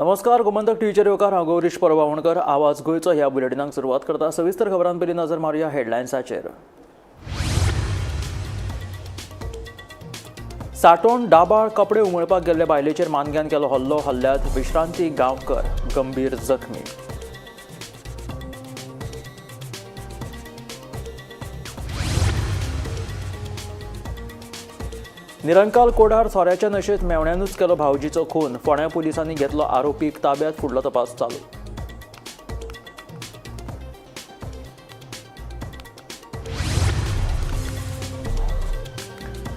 नमस्कार, गोमंतक टीव्हीचेर येवकार. हांव गौरीश परवावणकर. आवाज गोंयचो ह्या बुलेटिनाक सुरवात करता. सविस्तर खबरां पयलीं नजर मारुया हेडलायन्साचेर. साटोण डाबाळ कपडे उमळपाक गेल्ले बायलेचेर मानग्यान केलो हल्लो. हल्ल्यात विश्रांती गांवकर गंभीर जखमी. निरंकाल कोडार सोऱ्याच्या नशेत मेवण्यानूच केलो भावजीचो खून. फोंड्या पुलिसांनी घेतलो आरोपीक ताब्यात. फुडलो तपास चालू.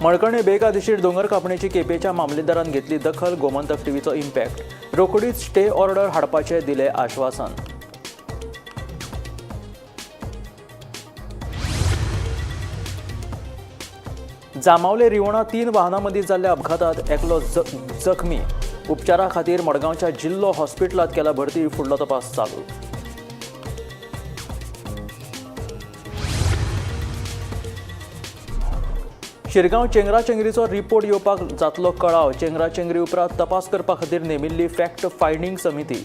मळकर्णे बेकायदेशीर दोंगर कापणेची केपेंच्या मामलेदारान घेतली दखल. गोमंतक टीव्हीचो इम्पॅक्ट. रोखडीच स्टे ऑर्डर हाडपाचें दिलें आश्वासन. जांबावले रिवणा 3 वाहनां मदीं जाल्ल्या अपघातात एकलो जखमी. उपचारा खातीर मडगांवच्या जिल्लो हॉस्पिटलांत केला भरती. फुडलो तपास चालू. शिरगांव चेंगराचेंगरीचो रिपोर्ट येवपाक जातलो कळाव. चेंगराचेंगरी उपरांत तपास करपा खातीर नेमिल्ली फॅक्ट फायंडींग समिती.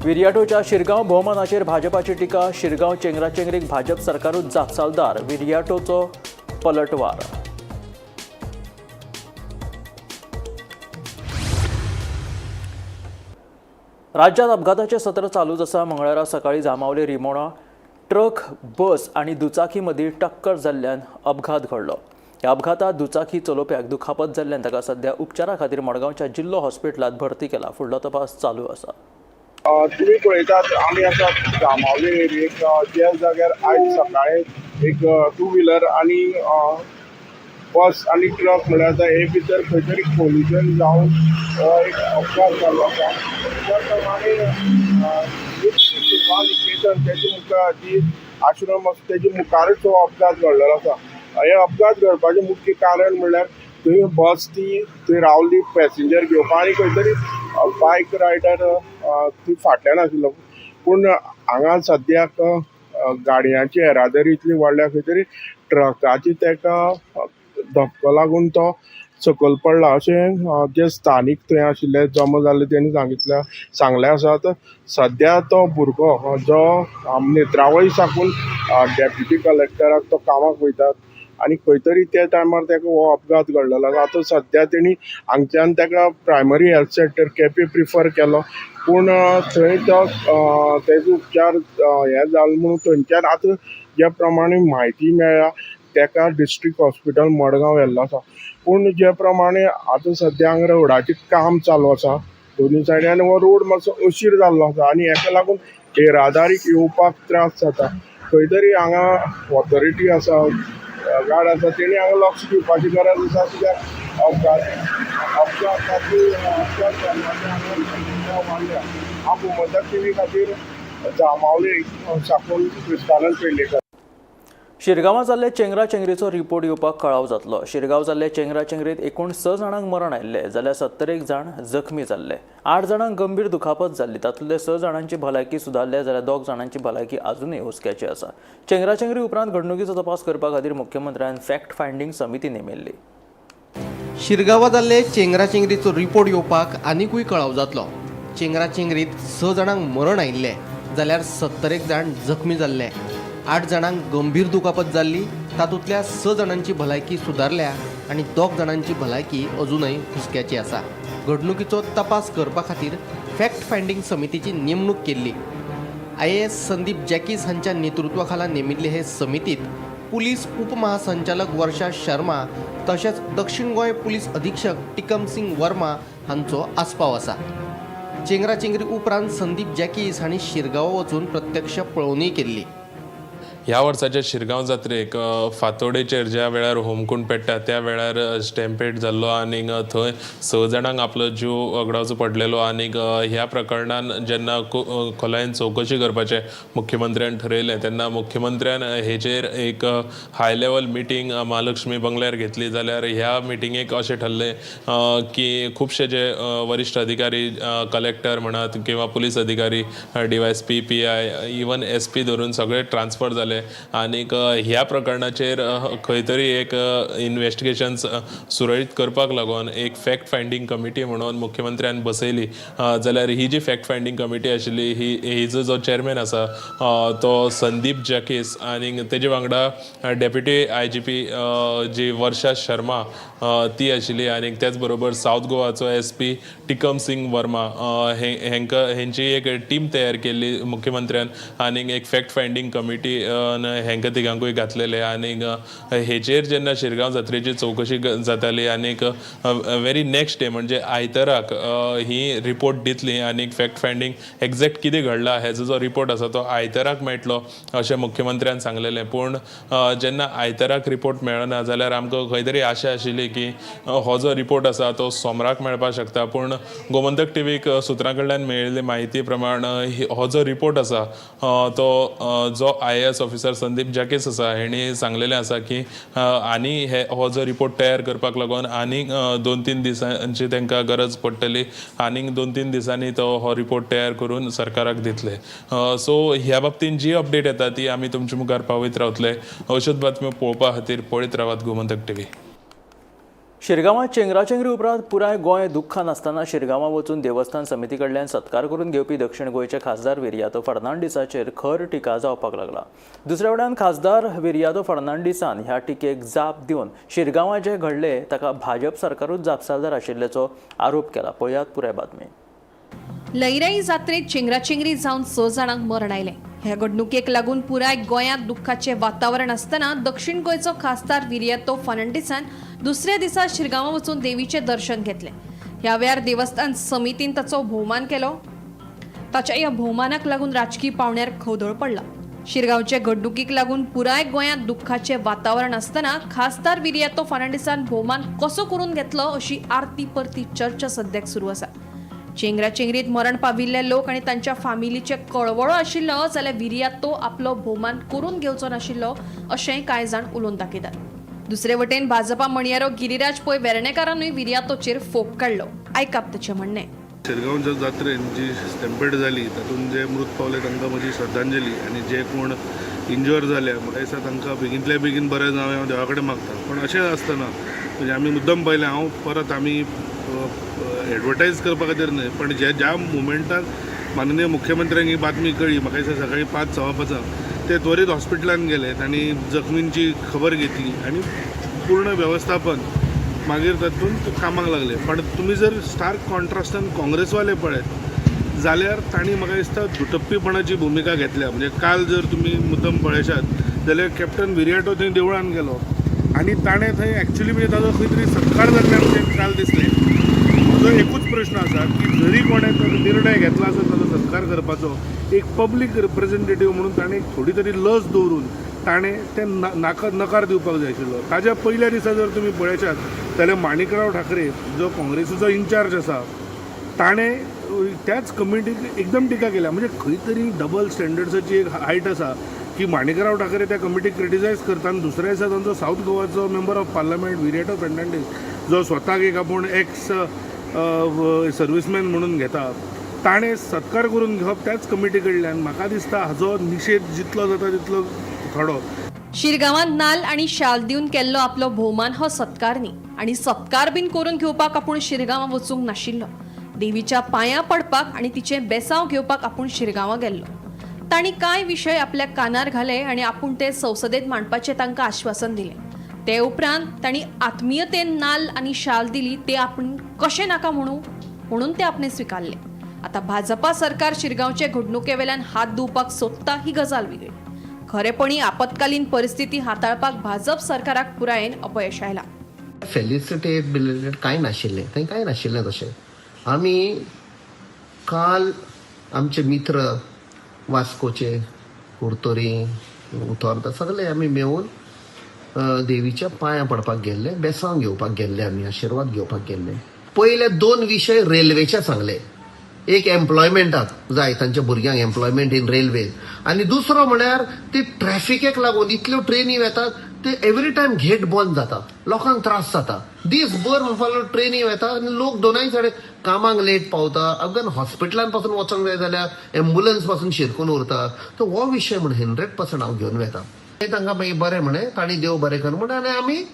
विरियाटोच्या शिरगांव भोवमानाचेर भाजपाची टिका. शिरगांव चेंगराचेंगरीक भाजप सरकारूच जापसालदार. विरियाटोचो पलटवार. राज्यात अपघाताचे सत्र चालूच आसा. मंगळारा सकाळी जांबावले रिमोणा ट्रक, बस आनी दुचाकी मदीं टक्कर जाल्ल्यान अपघात घडलो. ह्या अपघातात दुचाकी चलोवप्याक दुखापत जाल्ल्यान ताका सध्या उपचारा खातीर मडगांवच्या जिल्लो हॉस्पिटलांत भरती केला. फुडलो तपास चालू आसा. तुमी पळयतात, आमी आसा जांबावले एरियेक, ज्या जाग्यार आयज सकाळी एक टू व्हिलर आनी बस आनी ट्रक, म्हणल्यार आतां हे भितर खंय तरी कोलिजन जावन एक अपघात जाल्लो आसा. त्या प्रमाणे सेवा निकेतन तेजे मुखार जी आश्रम आसा, तेजे मुखारूच हो अपघात घडलेलो आसा. हे अपघात घडपाचें मुख्य कारण म्हणल्यार थंय बस ती थंय रावली पॅसेंजर घेवपाक आनी खंय तरी बायक रायडर ती फाटल्यान आशिल्लो. पूण हांगा सद्याक गाडयांची येरादारी इतली वाडल्या, खंय तरी ट्रकाची ताका धपको लागून तो सकयल पडला अशें जे स्थानीक थंय आशिल्ले जमा जाल्ले तेणी सांगलें आसात. सद्या तो भुरगो जो नेत्रावळी साकून डेप्युटी कलेक्टराक तो कामाक वयतात आनी खंय तरी त्या टायमार ताका हो अपघात घडलेलो आसा. आतां सद्या तेणी हांगच्यान ताका primary health centre Quepem prefer केलो, पूण थंय तो तेजो उपचार हें जालो म्हणून थंयच्यान आतां ज्या प्रमाणे म्हायती मेळ्ळ्या, ताका डिस्ट्रिक्ट हॉस्पिटल मडगांव व्हेल्लो आसा. पूण जे प्रमाणे आतां सद्या हांगा रोडाचें काम चालू आसा दोनूय सायडीन आनी हो रोड मातसो अशीर जाल्लो आसा आनी हेका लागून येरादारीक येवपाक त्रास जाता. खंय तरी हांगा ऑथॉरिटी आसा, गार्ड आसा, तेणी हांगा लक्ष दिवपाची गरज आसा, कित्याक अपघाताची अपघात जाल्ल्याचे हांगा वाडल्या. हांव गोमंतक टीव्ही खातीर जांबावले साकून क्रिस्तानंद पेडणेकर. शिरगांवां जाल्ले चेंगराचेंगरीचो रिपोर्ट येवपाक कळाव जातलो. शिरगांव जाल्ले चेंगराचेंगरीत एकूण 6 जाणांक मरण आयिल्लें, जाल्यार 71 जाण जखमी जाल्ले. 8 जाणांक गंभीर दुखापत जाल्ली. तातूंतले 6 जाणांची भलायकी सुदारल्या, जाल्यार 2 जाणांची भलायकी अजुनूय हुस्क्याची आसा. चेंगराचेंगरी उपरांत घडणुकीचो तपास करपा खातीर मुख्यमंत्र्यान फॅक्ट फायंडींग समिती नेमिल्ली. शिरगांवां जाल्ले चेंगराचेंगरीचो रिपोर्ट येवपाक आनिकूय कळाव जातलो. चेंगराचेंगरीत 6 जाणांक मरण आयिल्लें, जाल्यार 71 जाण जखमी जाल्ले. 8 जाणांक गंभीर दुखापत जाल्ली. तातूंतल्या 6 जाणांची भलायकी सुदारल्या आनी 2 जाणांची भलायकी अजुनय हुस्क्याची आसा. घडणुकीचो तपास करपा खातीर फॅक्ट फायंडींग समितीची नेमणूक केल्ली. IAS Sandeep जॅकीस हांच्या नेतृत्वा खाला नेमिल्ले हे समितीत पुलीस उपमहासंचालक वर्षा शर्मा तशेंच दक्षिण गोंय पुलीस अधीक्षक टिकम सिंग वर्मा हांचो आस्पाव आसा. चेंगराचेंगरी उपरांत संदीप जॅकीस हांणी शिरगांव वचून प्रत्यक्ष पळोवणी केल्ली. ह्या वर्साच्या शिरगांव जात्रेक फातोडेचेर ज्या वेळार होमकूंड पेट्टा त्या वेळार स्टॅम्पेड जाल्लो आनीक थंय 6 जाणांक आपलो जीव वगडावचो पडलेलो. आनीक ह्या प्रकरणान जेन्ना खोलायेन चवकशी करपाचें मुख्यमंत्र्यान ठरयलें, तेन्ना मुख्यमंत्र्यान हेजेर एक हाय लेवल मिटींग महालक्ष्मी बंगल्यार घेतली. जाल्यार ह्या मिटिंगेक अशें ठरलें की खुबशे जे वरिश्ठ अधिकारी, कलेक्टर म्हणात किंवा पुलीस अधिकारी, DYSP, PI, even SP धरून सगळे ट्रान्सफर जाले. आशिल्लें आनीक ह्या प्रकरणाचेर खंय तरी एक इन्वेस्टिगेशन सुरळीत करपाक लागून एक फॅक्ट फायंडींग कमिटी म्हणून मुख्यमंत्र्यान बसयली. जाल्यार ही जी फॅक्ट फायंडींग कमिटी आशिल्ली ही हिजो जो चेअरमॅन आसा तो संदीप जाकीस आनी तेजे वांगडा डेप्युटी IGP जी वर्षा शर्मा ती आशिल्ली आनी त्याच बरोबर south गोवाचो SP Tikam Singh Verma हेंकां हेंची एक टीम तयार केल्ली मुख्यमंत्र्यान आनी एक फॅक्ट फायंडींग कमिटी हेंकां तिगांकूय घातलेले. आनी हेचेर जेन्ना शिरगांव जात्रेची चवकशी जाताली आनीक व्हेरी नेक्स्ट डे म्हणजे आयताराक ही रिपोर्ट दितली आनी फॅक्ट फायंडींग एग्जॅक्ट कितें घडला हेजो जो रिपोर्ट आसा तो आयताराक मेळटलो अशें मुख्यमंत्र्यान सांगलेलें. पूण जेन्ना आयताराक रिपोर्ट मेळना जाल्यार आमकां खंय तरी आशा आशिल्ली की हो जो रिपोर्ट आसा तो सोमराक मेळपाक शकता. पूण गोमंतक टीव्हीक सुत्रां कडल्यान मेळिल्ले म्हायती प्रमाण हो जो रिपोर्ट आसा तो जो IAS officer Sandeep जाकीस आसा हेणी सांगलेलें आसा की आनी हे हो जो रिपोर्ट तयार करपाक लागून आनीक 2-3 दिसांची तांकां गरज पडटली आनीक 2-3 दिसांनी तो हो रिपोर्ट तयार करून सरकाराक दितले. सो ह्या बाबतीन जी अपडेट येता ती आमी तुमच्या मुखार पावयत रावतले. अश्योच बातम्यो पळोवपा खातीर पळयत रावात गोमंतक टीव्ही. शिरगांवांत चेंगराचेंगरी उपरांत पुराय गोंय दुख्खान आसतना शिरगांवां वचून देवस्थान समिती कडल्यान सत्कार करून घेवपी दक्षिण गोंयचे खासदार विरियातो फर्नांडीसाचेर खर टिका जावपाक लागला. दुसऱ्या वटेन खासदार विरियातो फर्नांडीसान ह्या टिकेक जाप दिवन शिरगांवां जें घडलें ताका भाजप सरकारूच जापसालदार आशिल्ल्याचो आरोप केला. पळयात पुराय बातमी. लयराई जात्रेत चेंगराचेंगरी जावन 6 जाणांक मरण आयलें. ह्या घडणुकेक लागून पुराय गोंयांत दुख्खाचें वातावरण आसतना दक्षिण गोंयचो खासदार विरियातो फर्नांडीसान दुसऱ्या दिसा शिरगांवां वचून देवीचें दर्शन घेतलें. ह्या वेळार देवस्थान समितीन ताचो भोवमान केलो. ताच्या ह्या भोवमानाक लागून राजकी पावंड्यार खवदळ पडला. शिरगांवचे घडणुकीक लागून पुराय गोंयांत दुख्खाचें वातावरण आसतना खासदार विरियातो फर्नांडीसान भोवमान कसो करून घेतलो अशी आरती परती चर्चा सद्याक सुरू आसा. चेंगराचेंगरीत मरण पाविल्ले लोक आनी तांच्या फामिलीचे कळवळो आशिल्लो जाल्यार विरियातो आपलो भोवमान करून घेवचो नाशिल्लो अशेंय कांय जाण उलोवन दाखयतात. दुसरे वटेन भाजपा म्हणयारो गिरिराज पै वेर्णेकारानूय विरियातोचेर फोग काडलो. आयकाप ताचें म्हणणें. शिरगांवच्या जात्रेन जी स्टॅम्पेड जाली तातूंत जे मृत पावले तांकां म्हजी श्रद्धांजली आनी जे कोण इंजर जाले म्हाका दिसता तांकां बेगींतल्या बेगीन बरें जावं हांव देवा कडेन मागता. पूण अशें आसतना म्हणजे आमी मुद्दम पळयलें हांव परत आमी एडवर्टायज करपा खातीर न्हय पण जे ज्या मुमेंटाक माननीय मुख्यमंत्र्यांक ही बातमी कळ्ळी म्हाका दिसता सकाळी 5-5:15 ते त्वरीत हॉस्पिटलान गेले तांणी जखमींची खबर घेतली आनी पूर्ण वेवस्थापन मागीर तातूंत कामाक लागले. पण तुमी जर स्टार्क कॉन्ट्रास्टान काँग्रेसवाले पळयत जाल्यार तांणी म्हाका दिसता दुटप्पीपणाची भुमिका घेतल्या. म्हणजे काल जर तुमी मुद्दम पळयशात जाल्यार कॅप्टन विरियाटो थंय देवळान गेलो आनी ताणें थंय एक्चुली म्हणजे ताजो खंय तरी सत्कार जाल्ल्यान म्हणजे काल दिसलें. म्हजो एकूच प्रश्न आसा की जरी कोणें तर निर्णय घेतला आसत ताजो सत्कार करपाचो एक पब्लीक रिप्रेझेंटेटीव म्हणून ताणें थोडी तरी लज दवरून ताणें तें नकार दिवपाक जाय आशिल्लो. ताज्या पयल्या दिसा जर तुमी पळयशात जाल्यार माणिकराव ठाकरे जो काँग्रेसीचो इन्चार्ज आसा ताणें त्याच कमिटीक एकदम टिका केल्या. म्हणजे खंय तरी डबल स्टँडर्ड्साची एक हायट आसा की माणिकराव ठाकरे त्या कमिटीक क्रिटिसायज करता आनी दुसऱ्या दिसा तांचो south गोवाचो member of parliament Viriato Fernandes जो स्वताक एक आपूण एक्स सर्विसमॅन म्हणून घेता ताणें सत्कार करून घेवप त्याच कमिटी कडल्यान म्हाका दिसता हाजो निशेध जितलो जाता तितलो थोडो. शिरगांवांत नाल आनी शाल दिवन केल्लो आपलो भोवमान हो सत्कार न्ही आनी सत्कार बीन करून घेवपाक आपूण शिरगांवां वचूंक नाशिल्लो. देवीच्या पांयां पडपाक आनी तिचें बेसांव घेवपाक आपूण शिरगांवां गेल्लो. तांणी कांय विशय आपल्या कानार घाले आनी आपूण ते संसदेत मांडपाचें तांकां आश्वासन दिलें. ते उपरांत तांणी आत्मीयतेन नाल आनी शाल दिली ते आपूण कशें नाका म्हणू म्हणून ते आपणें स्विकारले. आतां भाजपा सरकार शिरगांवचे घडणुके वेल्यान हात धुवपाक सोदता ही गजाल वेगळी. खरेपणी आपत्कालीन परिस्थिती हाताळपाक भाजप सरकाराक पुरायेन अपयश आयलां. फेलिसिटेट बिलिटेट कांय नाशिल्लें, थंय कांय नाशिल्लें तशें. आमी काल आमचे मित्र वास्कोचे कुर्तोरी उतोर्दा सगळे आमी मेळून देवीच्या पांयां पडपाक गेल्ले, बेसांव घेवपाक गेल्ले, आमी आशिर्वाद घेवपाक गेल्ले. पयले 2 विशय रेल्वेचे सांगले. एक एम्प्लॉयमेंटाक जाय तांच्या भुरग्यांक एम्प्लॉयमेंट इन रेल्वे आनी दुसरो म्हळ्यार ती ट्रॅफिकेक लागून इतल्यो ट्रेनी वेतात ते एवरी टायम गेट बंद जाता, लोकांक त्रास जाता. दीसभर म्हणपाक ट्रेनी वेता आनी लोक दोनाय सायडीन कामाक लेट पावता, अगन हॉस्पिटलान पासून वचोंक जाय जाल्यार एम्बुलन्स पासून शिरकून उरता. तर हो विशय म्हण 100% हांव घेवन वेता. तांकां मागीर बरें म्हणें, तांणी देव बरें कर म्हणें आनी आमी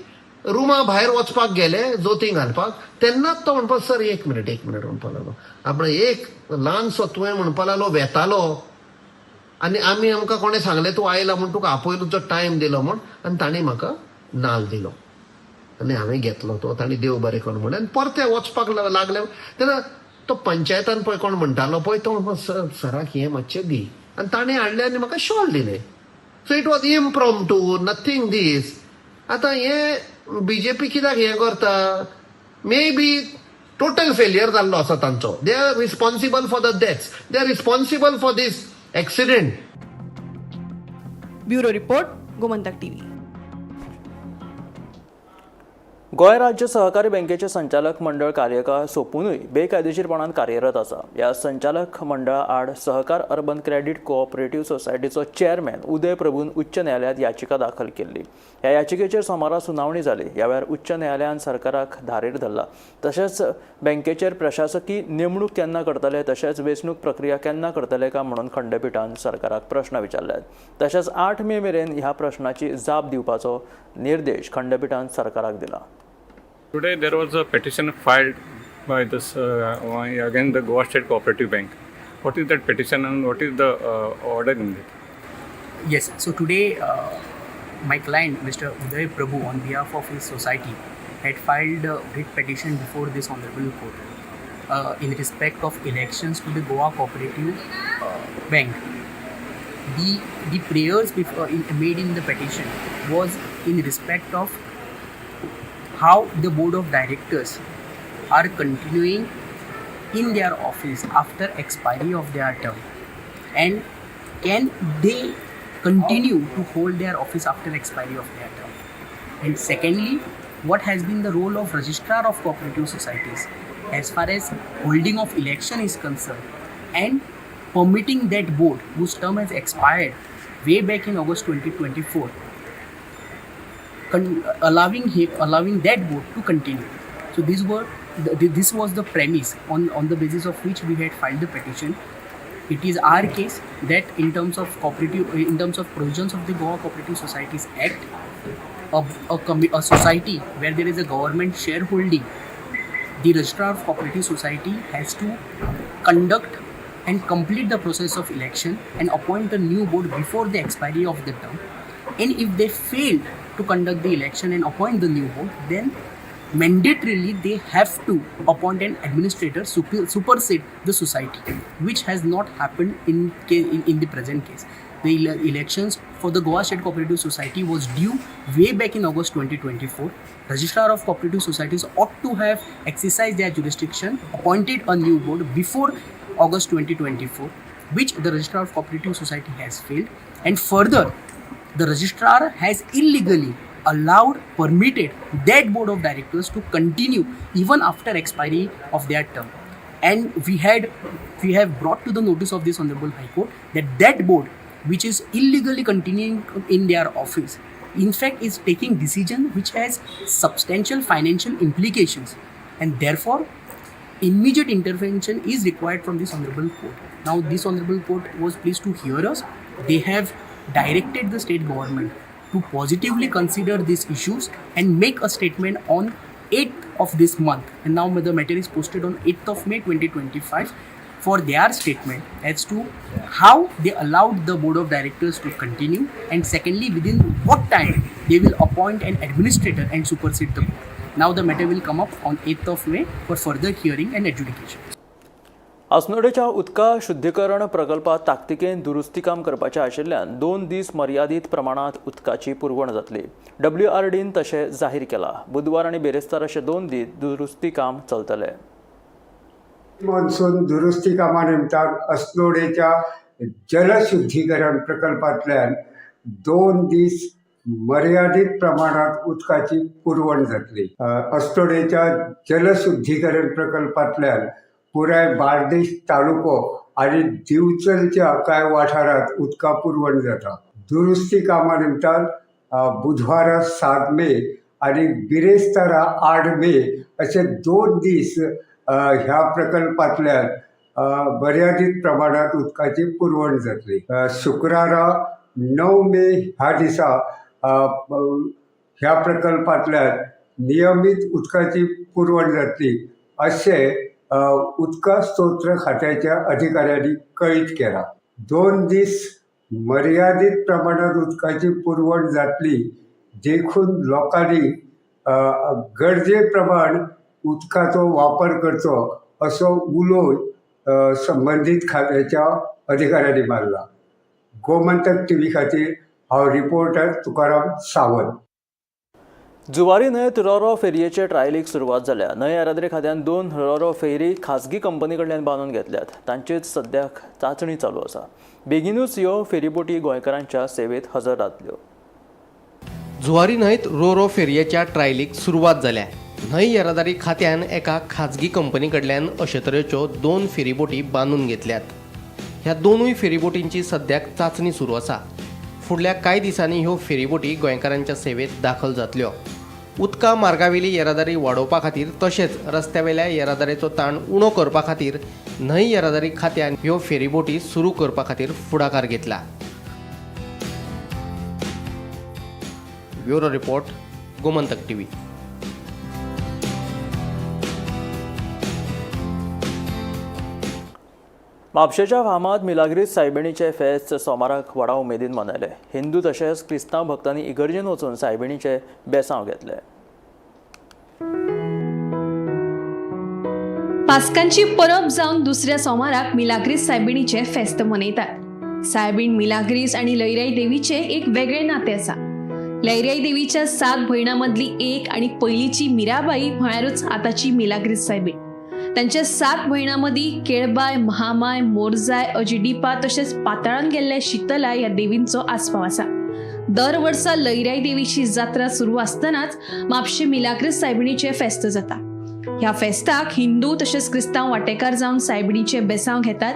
रुमा भायर वचपाक गेले जोतीं घालपाक. तेन्नाच तो म्हणपाक, सर एक मिनट एक मिनट म्हणपाक लागलो. आपण एक ल्हानसो तुवें म्हणपाक लागलो वेतालो आनी आमी आमकां कोणें सांगलें तूं आयला म्हूण तुका आपयलो, तुजो टायम दिलो म्हूण, आनी तांणी म्हाका नाल दिलो आनी हांवें घेतलो तो. तांणी देव बरें करूं म्हणलें आनी परते वचपाक लागले तेन्ना तो पंचायतान पळय कोण म्हणटालो पळय तो म्हणपाक, सर सराक हें मातशें दी, आनी ताणें हाडलें आनी म्हाका शॉल दिलें. So it was impromptu, nothing this. आतां हें बीजेपी कित्याक हें करता, मे बी टोटल फेलियर जाल्लो आसा तांचो. They are responsible for the deaths, they are responsible for this accident. Bureau report, Gomantak TV. Goa राज्य सहकारी बँकेचे संचालक मंडळ कार्यकाळ सोंपुनूय बेकायदेशीरपणान कार्यरत आसा. ह्या संचालक मंडळा आड सहकार अर्बन क्रेडीट कोऑपरेटिव्ह सोसायटीचो चेअरमॅन उदय प्रभून उच्च न्यायालयांत याचिका दाखल केल्ली. ह्या याचिकेचेर सोमारा सुनावणी जाली. ह्या वेळार उच्च न्यायालयान सरकाराक धारेर धरला. तशेंच बँकेचेर प्रशासकी नेमणूक केन्ना करतले तशेंच वेंचणूक प्रक्रिया केन्ना करतले काय म्हणून खंडपिठान सरकाराक प्रश्न विचारल्यात. तशेंच 8 मे मेरेन ह्या प्रश्नाची जाप दिवपाचो निर्देश खंडपिठान सरकाराक दिला. Today there was a petition filed by this again the Goa State Cooperative Bank. What is that petition and what is the order in it? Yes, so today my client Mr. Uday Prabhu on behalf of his society had filed a writ petition before this honorable court in respect of elections to the Goa Cooperative Bank. The prayers made in the petition was in respect of how the board of directors are continuing in their office after expiry of their term, and can they continue to hold their office after expiry of their term, and secondly, what has been the role of registrar of cooperative societies as far as holding of election is concerned and permitting that board whose term has expired way back in August 2024, allowing that board to continue. So this was the premise on the basis of which we had filed the petition. It is our case that in terms of provisions of the Goa Cooperative Societies Act, a society where there is a government shareholding, the registrar of cooperative society has to conduct and complete the process of election and appoint a new board before the expiry of the term. And if they fail to conduct the election and appoint the new board, then mandatorily they have to appoint an administrator, supersede the society, which has not happened in the present case. The elections for the Goa State Cooperative Society was due way back in August 2024. Registrar of Cooperative Societies ought to have exercised their jurisdiction, appointed a new board before August 2024, which the Registrar of Cooperative Society has failed. And further, the registrar has illegally allowed, permitted that board of directors to continue even after expiry of their term. And we have brought to the notice of this Honorable High Court that that board, which is illegally continuing in their office, in fact is taking decision which has substantial financial implications, and therefore immediate intervention is required from this honorable court. Now, this honorable court was pleased to hear us. They have directed the state government to positively consider these issues and make a statement on 8th of this month. And now the matter is posted on 8th of May 2025 for their statement as to how they allowed the board of directors to continue, and secondly, within what time they will appoint an administrator and supersede the board. Now the matter will come up on 8th of May for further hearing and adjudication. अस्नोडेच्या उदका शुद्धीकरण प्रकल्पात ताकतिकेन दुरुस्ती काम करपाचें आशिल्ल्यान 2 दीस मर्यादीत प्रमाणांत उदकाची पुरवण जातली. डब्ल्यूआरडीन तशें जाहीर केलां. बुधवार आनी बिरेस्तार अशे 2 दीस दुरुस्ती काम चलतलें. मॉन्सून दुरुस्ती कामा निमतान अस्नोडेच्या जलशुद्धीकरण प्रकल्पांतल्यान 2 दीस मर्यादीत प्रमाणात उदकाची पुरवण जातली. अस्नोडेच्या जलशुद्धीकरण प्रकल्पांतल्यान पुराय बार्देश तालुको आनी दिवचलच्या कांय वाठारांत उदका पुरवण जाता. दुरुस्ती कामा निमतान बुधवारा 7 मे आनी बिरेस्तारा 8 मे अशे 2 दीस ह्या प्रकल्पांतल्यान मर्यादीत प्रमाणांत उदकाची पुरवण जातली. शुक्रारा 9 मे ह्या दिसा ह्या प्रकल्पांतल्यान नियमीत उदकाची पुरवण जातली अशें उदका स्त्रोत खात्याच्या अधिकाऱ्यांनी कळीत केलां. 2 दीस मर्यादीत प्रमाणांत उदकाची पुरवण जातली देखून लोकांनी गरजे प्रमाण उदकाचो वापर करचो असो उलो संबंदीत खात्याच्या अधिकाऱ्यांनी मारला. गोमंतक टीव्ही खातीर हांव रिपोर्टर तुकाराम सावंत. जुवारी न्हंयेत रोरो फेरयेचे ट्रायलीक सुरवात जाल्या. न्हंय येरादारी खात्यान 2 रोरो फेरी खाजगी कंपनी कडल्यान बांदून घेतल्यात. तांचीच सद्याक चांचणी चालू आसा. बेगीनूच ह्यो फेरीबोटी गोंयकारांच्या सेवेत हजर रावतल्यो. जुवारी न्हंयेत रोरो फेरयेच्या ट्रायलीक सुरवात जाल्या. न्हंय येरादारी खात्यान एका खाजगी कंपनी कडल्यान अशे तरेच्यो 2 फेरीबोटी बांदून घेतल्यात. ह्या 2 फेरीबोटींची सद्याक चांचणी सुरू आसा. फुडल्या कांय दिसांनी ह्यो फेरीबोटी गोंयकारांच्या सेवेत दाखल जातल्यो. उदका मार्गावेली येरादारी वाडोवपा खातीर तशेंच रस्त्यावेल्या येरादारीचो ताण उणो करपा खातीर न्हंय येरादारी खात्यान ह्यो फेरीबोटी सुरू करपा खातीर फुडाकार घेतला. Bureau report, Gomantak TV. म्हापशेच्या फामाद मिलाग्रीस सायबिणीचे फेस्त सोमाराक व्हडा उमेदीन मनयले. हिंदू तशेंच क्रिस्तांव भक्तांनी इगर्जेन वचून सायबिणीचे बेसांव घेतले. पास्कांची परब जावन दुसऱ्या सोमाराक मिलाग्रीस सायबिणीचे फेस्त मनयतात. सायबीण मिलाग्रीस आनी लयराई देवीचे एक वेगळे नातें आसा. लयराई देवीच्या 7 भयणां मदली एक आनी पयलीची मिराबाई म्हळ्यारूच आतांची मिलाग्रीस सायबीण. तांच्या 7 भयणां मदीं केळबाय, महामाय, मोरजाय, अजिडिपा तशेंच पाताळान गेल्ले शितलाय ह्या देवींचो आस्पाव आसा. दर वर्सा लयराई देवीची जात्रा सुरू आसतनाच म्हापशें मिलाग्रीस सायबिणीचें फेस्त जाता. ह्या फेस्ताक हिंदू तशेंच क्रिस्तांव वांटेकार जावन सायबिणीचे बेसांव घेतात.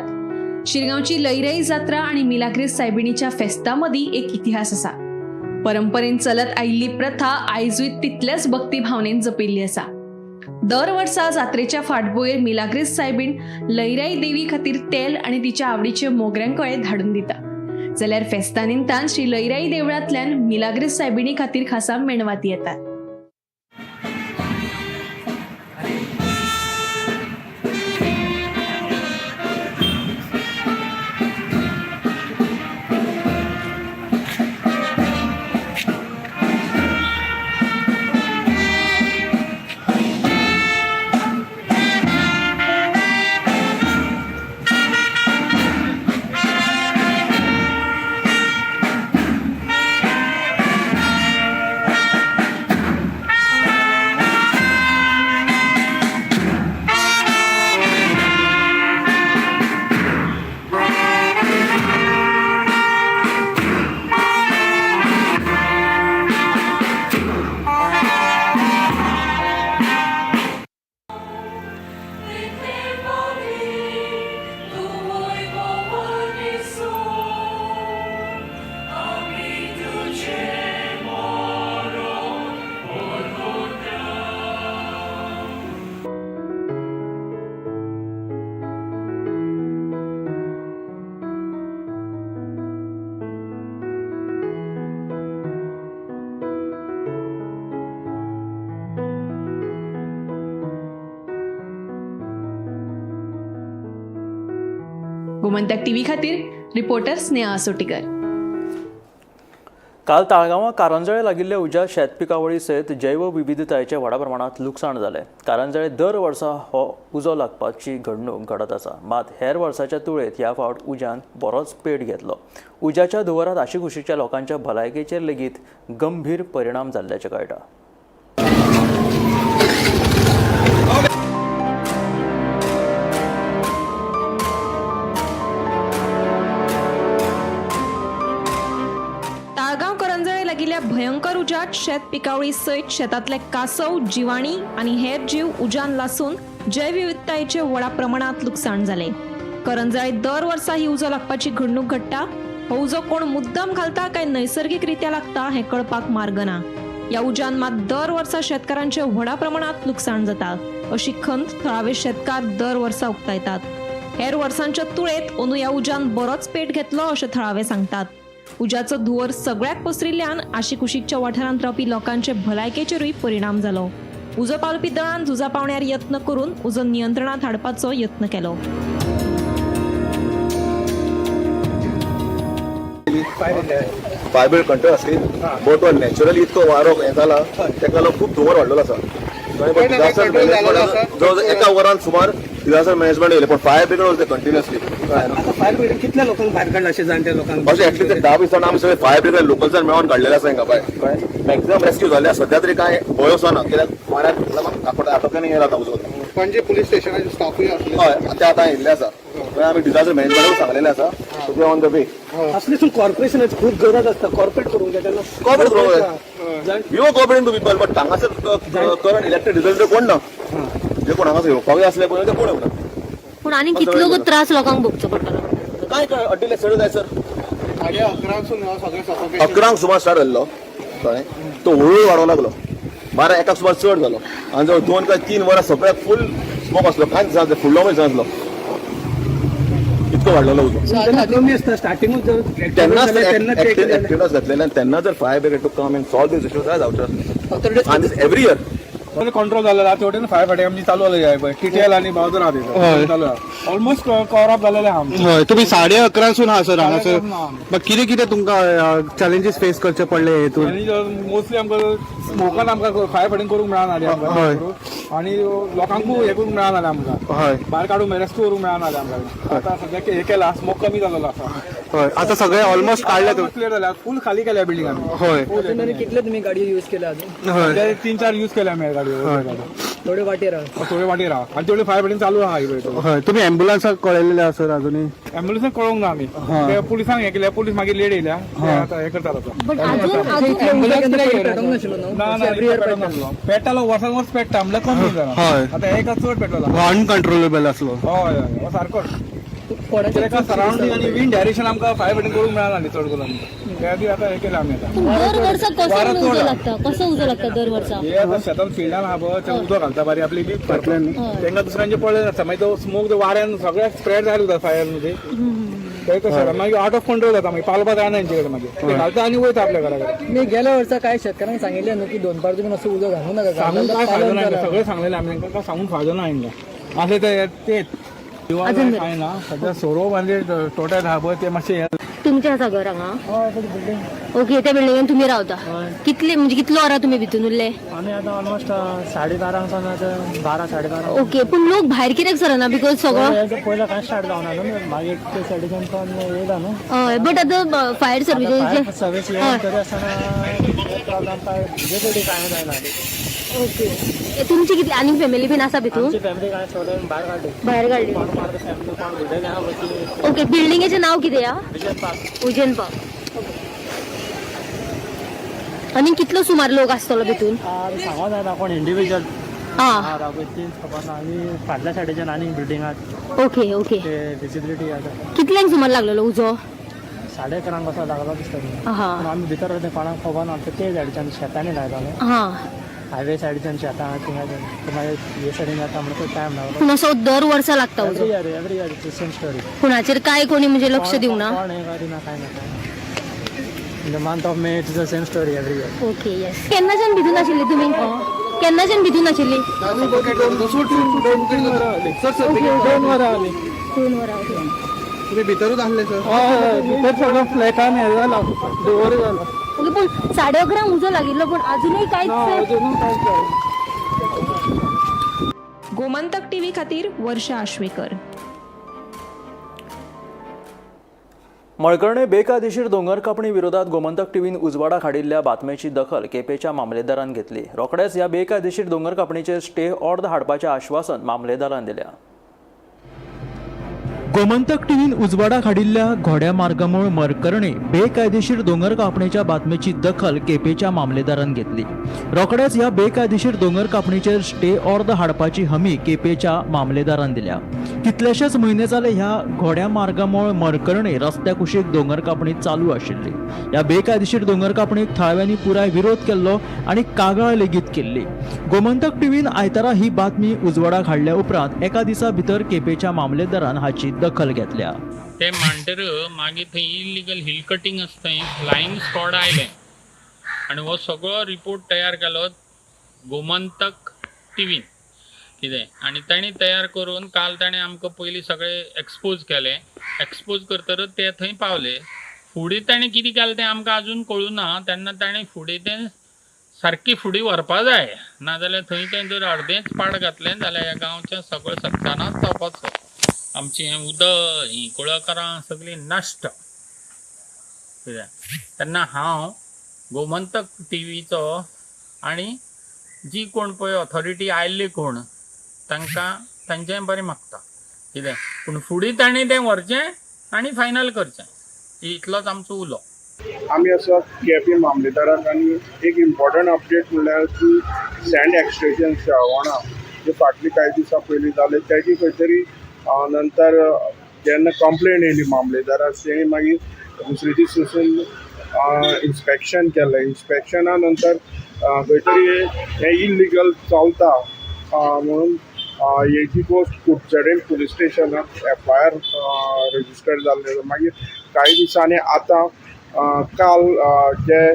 शिरगांवची लयराई जात्रा आनी मिलाग्रीस सायबिणीच्या फेस्ता मदीं एक इतिहास आसा. परंपरेन चलत आयिल्ली प्रथा आयजूय तितल्याच भक्ती भावनेन जपिल्ली आसा. दर वर्सा जात्रेच्या फाटभुंयेर मिलाग्रीस सायबीण लयराई देवी खातीर तेल आनी तिच्या आवडीचे मोगऱ्यांकळे धाडून दिता. जाल्यार फेस्ता निमतान श्री लयराई देवळांतल्यान मिलाग्रीस सायबिणी खातीर खासा मेणवाती येतात. गोमंतक टीव्ही खातीर रिपोर्टर स्नेहा आसोटीकर. काल ताळगांवां कारंजळे लागिल्ल्या उज्या शेत पिकावळी सयत जैवविविधतायेचें व्हडा प्रमाणांत लुकसाण जालें. कारंजळे दर वर्सा हो उजो लागपाची घडणूक घडत आसा. मात हेर वर्साच्या तुळेंत ह्या फावट उज्यान बरोच पेट घेतलो. उज्याच्या धुंवरांत आशिकुशीच्या लोकांच्या भलायकेचेर लेगीत गंभीर परिणाम जाल्ल्याचें कळटा. भयंकर उज्यात शेत पिकावळी सयत शेतांतले कासव, जिवाणी आनी हेर जीव उज्यान लासून जैवविविधतायेचे व्हडा प्रमाणांत लुकसाण जालें. करंजाळे दर वर्सा ही उजो लागपाची घडणूक घडटा. हो उजो कोण मुद्दम घालता काय नैसर्गिक रित्या लागता हें कळपाक मार्ग ना. ह्या उज्यान मात दर वर्सा शेतकारांचे व्हडा प्रमाणांत लुकसाण जाता. अशी खंत थळावे शेतकार दर वर्सा उक्तायतात. हेर वर्सांच्या तुळेत अंदू ह्या उज्यान बरोच पेट घेतलो अशें थळावे सांगतात. उज्याचो धुंवर सगळ्याक पसरिल्ल्यान आशिकुशीकच्या वाठारांत रावपी लोकांचे भलायकेचेरूय परिणाम जालो. उजो पालोवपी दळान झुजा पावण्यार यत्न करून उजो नियंत्रणात हाडपाचो यत्न केलो. फायर ब्रिगेड कंट्रोल आसली, बट तो नॅचरली इतको वारो हें जाला, तेका लागून खूब धुंवर वाडलेलो आसा. डिजास्टर मॅनेजमेंट जवळ एका वरान सुमार डिजास्टर मॅनेजमेंट येयलें, पण fire brigade was continuously. Fire brigade कितल्या लोकांक भायर काडला अशें जाणट्या लोकांक? अशें एटलीस्ट 10-20 जाणां आमी सगळे फायर ब्रिगेड लोकलसान मेळोन काडलेले आसा हांगा भायर. मॅक्झिमम रेस्क्यू जाल्ले आसा. सद्या तरी कांय भंय असो ना, कित्याक वाऱ्याक आटोक्यान येयला आतां उजो. पणजे पुलीस स्टेशनाचे स्टाफूय आसले. हय, ते आतां येयल्ले आसा. आमी डिजास्टर मॅनेजमेंटाक सांगलेलें आसा, ते ऑन the way. असली कॉर्पोरेशनाची खूब गरज आसता, कॉर्पोरेट करूंक जाय तेन्ना. कॉर्पोरेट करूंक जाय, we were cooperating to people, but हांगासर करंट इलेक्टेड रिजल्ट कोण ना, जे कोण हांगासर येवपाकूय आसले पळय ते कोण येवना. पूण आनी कितलो त्रास लोकांक भोगचो पडटलो? काय काय अड्डीले सगळें जाय सर. 11:30 सगळें 11 सुमार स्टार्ट जाल्लो, कळ्ळें, तो हळूहळू वाडोवंक लागलो. 12-1 सुमार चड जालो आनी जवळ 2 काय 3 वरां सगळ्याक फूल स्मोक आसलो, कांयच दिसना, फुडलो दिसनासलो, इतको वाडलेलो उजो. तेन्नाच एक्टिवनेस घातलेले आनी तेन्ना जर fire brigade to come and solve this issue जाल्यार जावचें आसलें. आनी एवरी इयर कंट्रोल जालेलो आसा. तेवटेन फायर फायटिंग आमची चालू जाली आहे पळय, टीटीएल आनी बावजर आहा, चालू आहा, ऑलमोस्ट कवर अप जालेले आहा. हय, तुमी 11:30 आहा सर हांगासर. मग कितें कितें तुमकां चॅलेंजीस फेस करचे पडले हेतून? आनी मोस्टली आमकां स्मोकान आमकां फायर फायटींग करूंक मेळना जाली आमकां, आनी लोकांकूय हें करूंक मेळना जालें आमकां, भायर काडूंक रेस्क्यू करूंक मेळना जालें आमकां. आतां सद्याक हें केलां, स्मोक कमी जालेलो आसा. हय, आतां सगळें ऑलमोस्ट काडलें तुमी? क्लियर जाल्या, फूल खाली केल्या बिल्डींग आमी. हय. कितले तुमी गाडयो यूज केल्या अजून? 3-4 यूज केल्या आमी गाडयो. थोड्यो वाटेर आहा, थोड्यो वाटेर आहा आनी तेवढे फायर फायटींग चालू आहा. हय, तुमी एम्बुलन्साक कळयलेले आसा सर अजूनय? एम्बुलन्साक कळोवंक ना आमी, पुलिसांक हें केल्या, पुलीस मागीर लेट येयल्या, आतां हें करतात. आतां पेट्टालो वर्सान वर्स पेट्टा म्हणल्यार कमी जाला, आतां एका चड पेटलो, अनकंट्रोलेबल आसलो. हय हय, सारकोच. सरावंडींग आनी विंड डायरेक्शन आमकां फायर फायटींग करूंक मेळना चड करून, त्या खातीर आतां हें केलें आमी. आतां दर वर्सा कसो उजो लागता, कसो उजो लागता दर वर्सा? हे आतां शेतान फिल्डान आहा पळय, ते उदक घालता बारी आपली लीक फाटल्यान, तांकां दुसऱ्यांचे पडलें आसता, मागीर तो स्मोक वाऱ्यान सगळ्याक स्प्रेड जायत उरता फायर न्हू ते, तशें मागीर आवट ऑफ कंट्रोल जाता, मागीर पालोवपा जायना तेंचे कडेन, मागीर ते घालता आनी वयता आपल्या घरा कडेन. मी गेल्या वर्सा काय शेतकारांक सांगिल्लें न्हू की दोन पार तुमी असो उजो घालूं नाका. सांगून काय फायदो ना, सगळें सांगलेलें आमी तांकां, सांगून फायदो ना हांकां, आसलें ते तेच काय ना. सद्या सोरोप आनी टोटल आहा पळय ते मातशें. तुमचें आसा घर हांगा? ओके, त्या बिल्डिंगेन तुमी रावता. कितले म्हणजे कितलो वरां तुमी भितून उरले? आमी आतां ऑलमोस्ट 12:30 सावन आतां 12, 12:30. ओके, पूण लोक भायर कित्याक सरना? Because सगळो पयलो कांय स्टार्ट जावना न्हू, मागीर ते सायडीच्यान पण येयला न्हू. हय, बट आतां फायर सर्विसीस सर्वीस येवन तरी आसतना प्रॉब्लम काय विजिबिलिटी कांय जायना. ओके, तुमची कितली आनी फॅमिली बीन आसा भितून? आमची फॅमिली कांय सोडून भायर काडली. भायर काडली. कोण फॅमिली कोण भितर आहा पळय. ओके, बिल्डिंगेचें नांव कितें आहा? उजन पार्क. उजन पार्क. आनी कितलो सुमार लोक आसतलो भितून? सांगो जायना कोण इंडिविज्युअल आहा पळय तीच खबर ना. आनी फाटल्या सायडीच्यान आनी बिल्डिंग आहा. ओके ओके, ते विजिबिलिटी आसा. कितल्यांक सुमार लागलेलो उजो? 11:30 कसो लागलो दिसता. पूण आमी भितर वयता कोणाक खबर ना, ते सायडीच्यान शेतांनी लायताले, हायवे सायडीच्यान शेतां थिंगा, मागीर हे सायडीन जाता म्हणटकच टायम लागलो. पूण असो दर वर्सा लागता उजो? Every year, every year same story. पूण हाचेर काय कोणी म्हणजे लक्ष दिवंक ना? कोण हें करिना, कांय ना काय. In the month of May it's the same story every year. Okay, yes. केन्नाच्यान भितून आशिल्ली तुमी? केन्नाच्यान भितून आशिल्ली? 2 वरां आली. 2 वरां. तुमी भितरूच आसले सर? हय, भितर सगळो फ्लॅटान हें जाला, धुंवर जाला. ओके, पूण 11:30 उजो लागिल्लो, पूण अजुनूय कांयच? अजुनूय कांयच. गोमंतक टीव्ही खातीर वर्षा आश्वेकर. मळकर्णे बेकायदेशीर दोंगर कापणी विरोधात गोमंतक टीव्हीन उजवाडाक हाडिल्ल्या बातमेची दखल केपेंच्या मामलेदारान घेतली. रोखडेच ह्या बेकायदेशीर दोंगर कापणीचेर स्टे ऑर्द हाडपाचें आश्वासन मामलेदारान दिल्या. गोमंतक टीव्हीन उजवाडाक हाडिल्ल्या घोड्या मार्गामूळ मरकर्णे बेकायदेशीर दोंगर कापणेच्या बातमेची दखल केपेच्या मामलेदारान घेतली. रोखडेच ह्या बेकायदेशीर दोंगर कापणीचेर स्टे ऑर्द हाडपाची हमी केपेच्या मामलेदारान दिल्या. कितलेशेच म्हयने जाले ह्या घोड्या मार्गामूळ मरकर्णे रस्त्या कुशीक दोंगर कापणी चालू आशिल्ली. ह्या बेकायदेशीर दोंगर कापणीक थळाव्यांनी पुराय विरोध केल्लो आनी कागाळ लेगीत केल्ली. गोमंतक टीव्हीन आयतारा ही बातमी उजवाडाक हाडल्या उपरांत एका दिसा भितर केपेच्या मामलेदारान हाची दखल घेतल्या. ते म्हणटर मागीर थंय इलिगल हिल कटिंग आसा थंय फ्लायिंग स्क्वॉड आयलें आनी हो सगळो रिपोर्ट तयार केलो गोमंतक टिवीन कितें आनी तांणी तयार करून काल ताणें आमकां पयलीं सगळें एक्सपोज केलें. एक्सपोज करतकच ते थंय पावले. फुडें ताणें कितें केलें तें आमकां आजून कळूं ना. तेन्ना ताणें फुडें तें सारकी फुडें व्हरपा जाय, नाजाल्यार थंय तें जर अर्देंच पाड घातलें जाल्यार ह्या गांवचें सगळें सत्यानाश जावपाचो. आमचें हें उदक हीं कुळागरां सगळीं नश्ट कित्याक. तेन्ना हांव गोमंतक टिवीचो आनी जी कोण पळय ऑथॉरिटी आयिल्ली कोण तांकां तांचें बरें मागता कितें, पूण फुडें ताणें तें व्हरचें आनी फायनल करचें, इतलोच आमचो उलो. आमी आसा केपें मामलेदाराक आनी एक इम्पॉर्टंट अपडेट म्हणल्यार की सँड एक्सट्रेशन श्रावणा जे फाटली कांय दिसां पयलीं जाले तेजी खंय तरी नंतर जेन्ना कंप्लेन येयली मामलेदाराक तेणी मागीर दुसरे दीस वचून इन्स्पेक्शन केलें. इन्स्पेक्शना नंतर खंय तरी हें इलिगल चलता म्हणून हेजी गोश्ट कुडचडें पुलीस स्टेशनाक एफआयआर रजिस्टर जाल्ले. मागीर कांय दिसांनी आतां काल जे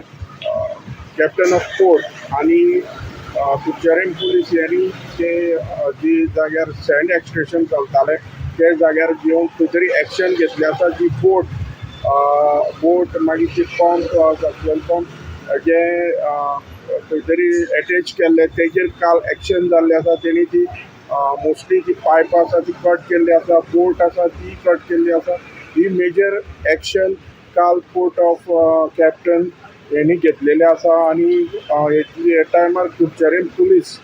कॅप्टन ऑफ पोर्ट आनी कुडचडें पुलीस यांनी ते जी जाग्यार सँड एक्सट्रेशन चलतालें त्या जाग्यार येवन खंय तरी एक्शन घेतली आसा. जी बोट बोट मागीर ती पंप सक्शन पंप जे खंय तरी एटेच केल्ले तेजेर काल एक्शन जाल्लें आसा. तेणी ती मोस्टली ती पायपां आसा ती कट केल्ली आसा, बोट आसा ती कट केल्ली आसा. ही मेजर एक्शन काल पोर्ट ऑफ कॅप्टन हेणी घेतलेले आसा आनी ह्या टायमार कुडचडें पुलीस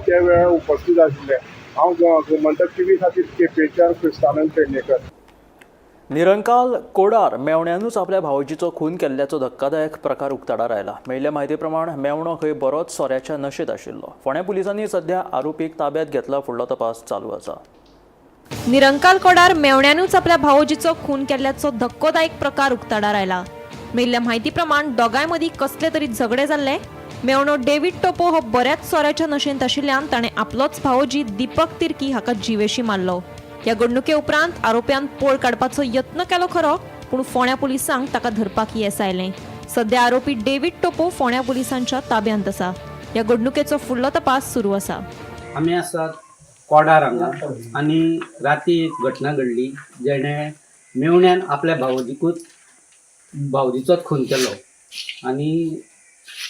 त्या वेळार उपस्थित आशिल्ले. हांव गोमंतक टीव्ही खातीर केपेंच्यान क्रिस्तानंद पेडणेकर. निरंकाल कोडार मेवण्यानूच आपल्या भावोजीचो खून केल्ल्याचो धक्कादायक प्रकार उक्ताडार आयला. मेळिल्ल्या म्हायती प्रमाण मेवणो खंय बरोच सोऱ्याच्या नशेंत आशिल्लो. फोंडें पुलिसांनी सध्या आरोपीक ताब्यात घेतला. फुडलो तपास चालू आसा. निरंकाल कोडार मेवण्यानूच आपल्या भावोजीचो खून केल्ल्याचो धक्कोदायक प्रकार उक्ताडार आयला. मेळिल्ल्या म्हायती प्रमाण दोगांय मदीं कसले तरी झगडे जाल्ले. मेवणो डेव्हिड टोपो हो बऱ्याच सोऱ्याच्या नशेंत आशिल्ल्यान ताणें आपलोच भावोजी दीपक तिर्की हाका जिवेशी मारलो. ह्या घडणुके उपरांत आरोप्यान पळ काडपाचो यत्न केलो खरो, पूण फोंड्या पुलिसांक ताका धरपाक येस आयलें. सध्या आरोपी डेव्हिड टोपो फोंड्या पुलिसांच्या ताब्यांत आसा. ह्या घडणुकेचो फुडलो तपास सुरू आसा. आमी आसात कोडार हांगा आनी राती एक घटना घडली जेणे मेवण्यान आपल्या भावोजीकूच भावजीचोच खून केलो आनी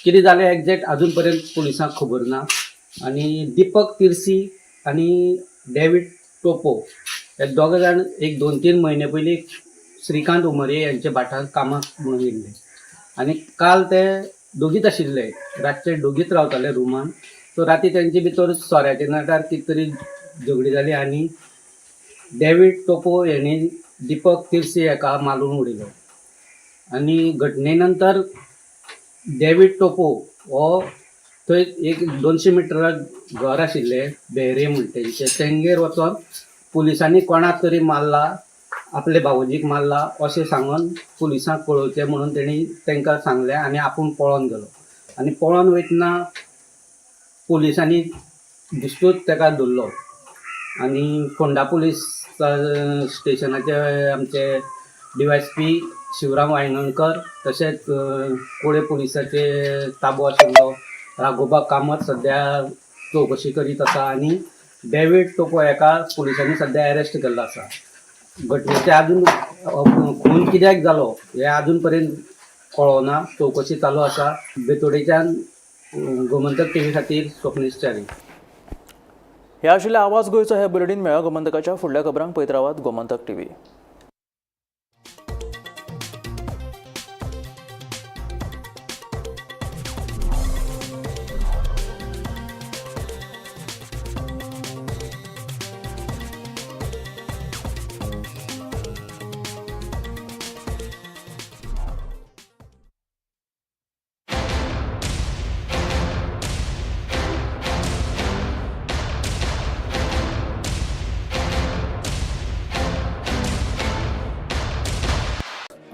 कितें जालें एग्जॅक्ट अजून पर्यंत पुलिसांक खबर ना. आनी दीपक तिर्सी आनी डेव्हिड टोपो हे दोग जाण एक 2-3 म्हयने पयलीं श्रीकांत उमरये यांच्या भाटांत कामाक म्हणून येयल्ले आनी काल ते दोगीच आशिल्ले, रातचे दोगीच रावताले रुमान. सो राती तेंचे भितर सोऱ्याच्या नाटार कितें तरी झगडी जाली आनी डेव्हिड टोपो हेणी दीपक तिर्सी हेका मारून उडयलो. आनी घटने नंतर डेव्हिड टोपो हो थंय एक 200 मिटराक घर आशिल्लें बेहरे म्हणटा तेंचे, तेंगेर वचोन पुलिसांनी कोणाक तरी मारला, आपले भावोजीक मारला अशें सांगून पुलिसांक कळोवचें म्हणून तेणी तांकां सांगलें आनी आपूण पळोन गेलो. आनी पळोन वयतना पुलिसांनी दिश्टूच ताका धरलो आनी फोंडा पुलीस स्टेशनाचे आमचे DYSP Shivram Vaingankar तशेंच कोळे पुलिसाचे ताबो आशिल्लो राघोबा कामत सद्या चवकशी करीत आसा आनी डेव्हिड टोपो हेका पुलिसांनी सद्या अरेस्ट केल्लो आसा. घटनेचे अजून खून कित्याक जालो हें अजून पर्यंत कळना, चवकशी चालू आसा. बेतोडेच्यान गोमंतक टीव्ही खातीर स्वप्नेश च्यारी. हे आशिल्ले आवाज गोंयचो हे बुलेटीन. मेळ्ळा गोमंतकाच्या फुडल्या खबरांक पळयत रावात गोमंतक टीव्ही.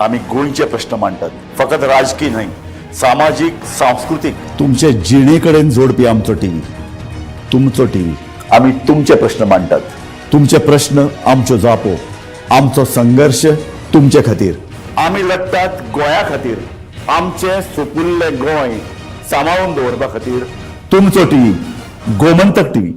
आमी गोंयचे प्रश्न मांडटात, फकत राजकीय न्हय, सामाजीक, सांस्कृतीक, तुमचे जिणे कडेन जोडपी आमचो टीव्ही, तुमचो टीव्ही. आमी तुमचे प्रश्न मांडटात, तुमचे प्रश्न आमच्यो जापो, आमचो संघर्श तुमचे खातीर. आमी लढटात गोंया खातीर, आमचें सुपुल्लें गोंय सांबाळून दवरपा खातीर. तुमचो टीव्ही, गोमंतक टीव्ही.